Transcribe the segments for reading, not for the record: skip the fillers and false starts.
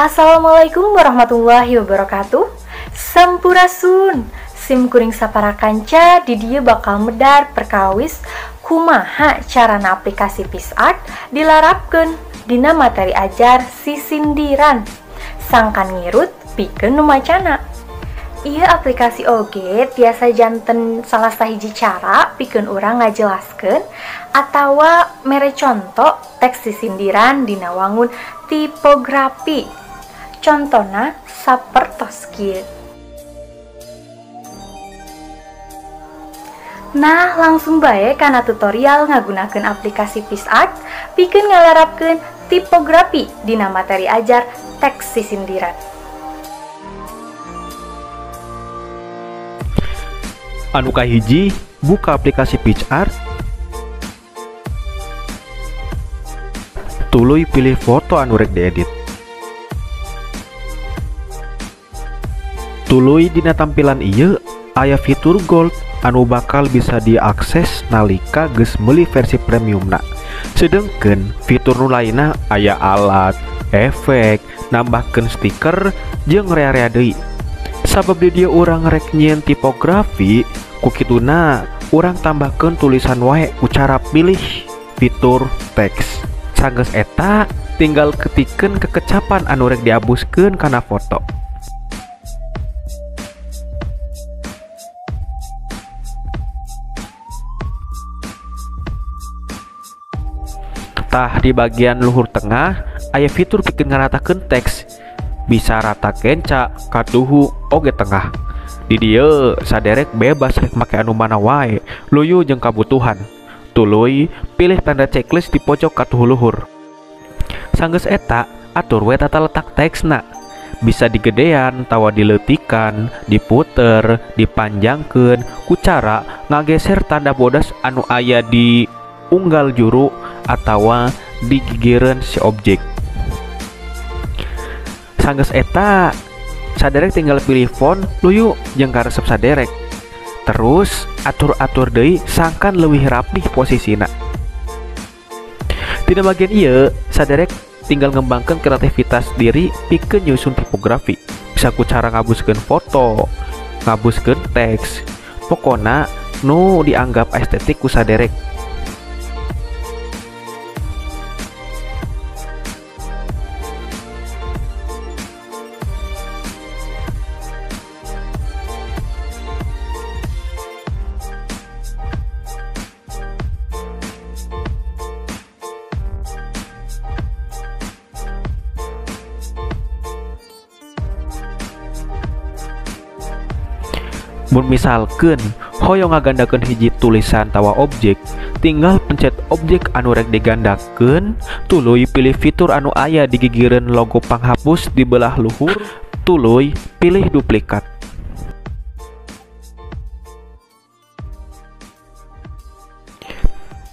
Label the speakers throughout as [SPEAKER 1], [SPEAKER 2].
[SPEAKER 1] Assalamualaikum warahmatullahi wabarakatuh. Sampurasun. Sim kuring sapara kanca di dieu bakal medar perkawis kumaha carana aplikasi PicsArt dilarapkeun dina materi ajar sisindiran sangkan ngirut pikeun nu macana. Ieu aplikasi oge tiasa janten salah sahiji cara pikeun urang ngajelaskeun atawa mere conto teks sisindiran dina wangun tipografi. Contona sapertos kieu. Nah, langsung bae kana tutorial ngagunakeun aplikasi PicsArt pikeun ngalarapkeun tipografi dina materi ajar teks sisindiran.
[SPEAKER 2] Anu kahiji, buka aplikasi PicsArt, tuluy pilih foto anu rek diedit. Tuluy dina tampilan ieu aya fitur gold anu bakal bisa diakses nalika geus meuli versi premiumna. Sedengkeun fitur nu lainna aya alat, efek, nambahkeun stiker jeung rea-rea deui. Sabab di dieu urang rek nyieun tipografi, ku kituna urang tambahkeun tulisan wae ku cara pilih fitur teks. Sanggeus eta tinggal ketikeun kekecapan anu rek diabuskeun kana foto. Tah di bagian luhur tengah aya fitur pikeun ngaratakeun teks. Bisa rata kenca, katuhu, oge tengah. Di dieu saderek bebas rek make anu mana wae, luyu jeung kabutuhan. Tuluy pilih tanda checklist di pojok katuhu luhur. Sanggeus eta atur we tata letak teksna. Bisa digedean tawa dileutikan, diputer, dipanjangkeun ku cara ngageser tanda bodas anu aya di unggal juru atawa digigireun si objek. Sanggeus eta saderek tinggal pilih font luyu jeung karesep saderek. Terus atur-atur deui sangkan leuwih rapih posisina. Dina bagian ieu saderek tinggal ngembangkeun kreativitas diri pikeun nyusun tipografi. Bisa ku cara ngabuskeun foto, ngabuskeun teks, pokona nu dianggap estetik ku saderek. Mun misalkeun hoyong ngagandakeun hiji tulisan tawa objek, tinggal pencet objek anu rek digandakeun, tuluy pilih fitur anu aya di gigireun logo panghapus di belah luhur, tuluy pilih duplikat.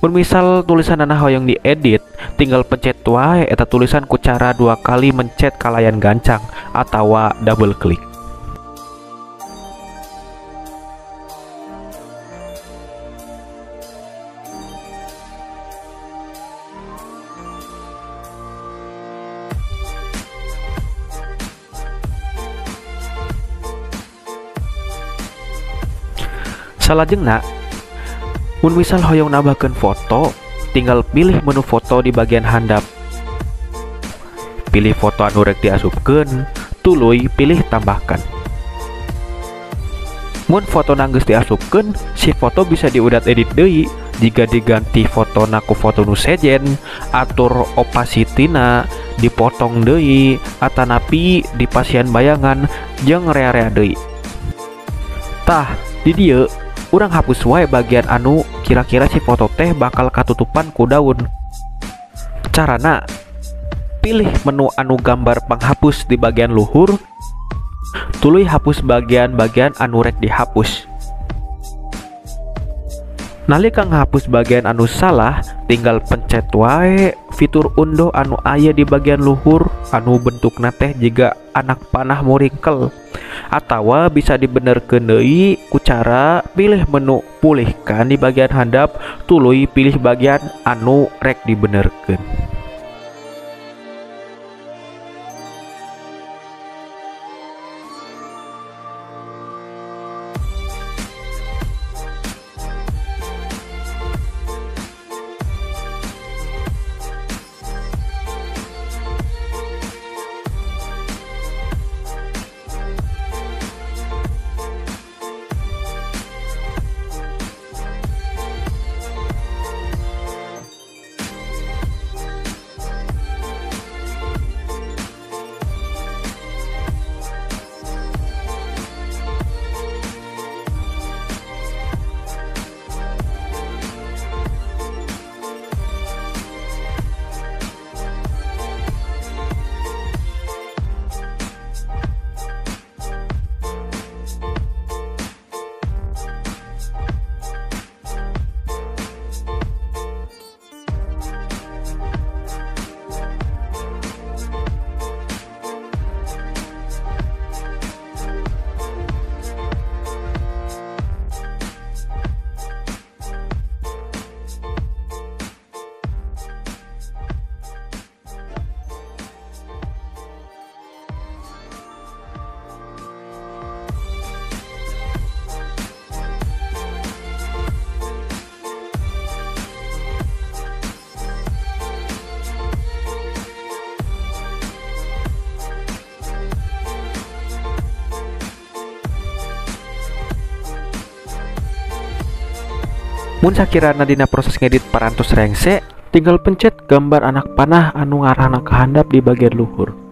[SPEAKER 2] Mun misal tulisanana hoyong diedit, tinggal pencet wae eta tulisan ku cara 2 kali mencet kalayan gancang atawa double klik. Salajengna, mun misal hoyong nambahkeun foto, tinggal pilih menu foto di bagian handap. Pilih foto anu rek diasupkeun, tuluy pilih tambahkan. Mun fotona geus diasupkeun, si foto bisa diudat edit deui. Jika diganti fotona ku foto nu sejen, atur opasitina, dipotong deui, atanapi dipasihan bayangan jeung rea-rea deui. Tah, di dieu urang hapus wae bagian anu kira-kira si foto teh bakal katutupan ku daun. Carana, pilih menu anu gambar panghapus di bagian luhur, tuluy hapus bagian-bagian anu rek dihapus. Nalika ngahapus bagian anu salah, tinggal pencet wae fitur unduh anu aya di bagian luhur anu bentukna teh jiga anak panah muringkel. Atawa bisa dibenerkeun deui ku cara pilih menu pulihkan di bagian handap, tuluy pilih bagian anu rek dibenerkeun. Mun sakirana dina proses ngedit parantos rengse,
[SPEAKER 3] tinggal pencet gambar anak panah anu ngarahna ka handap di bagian luhur.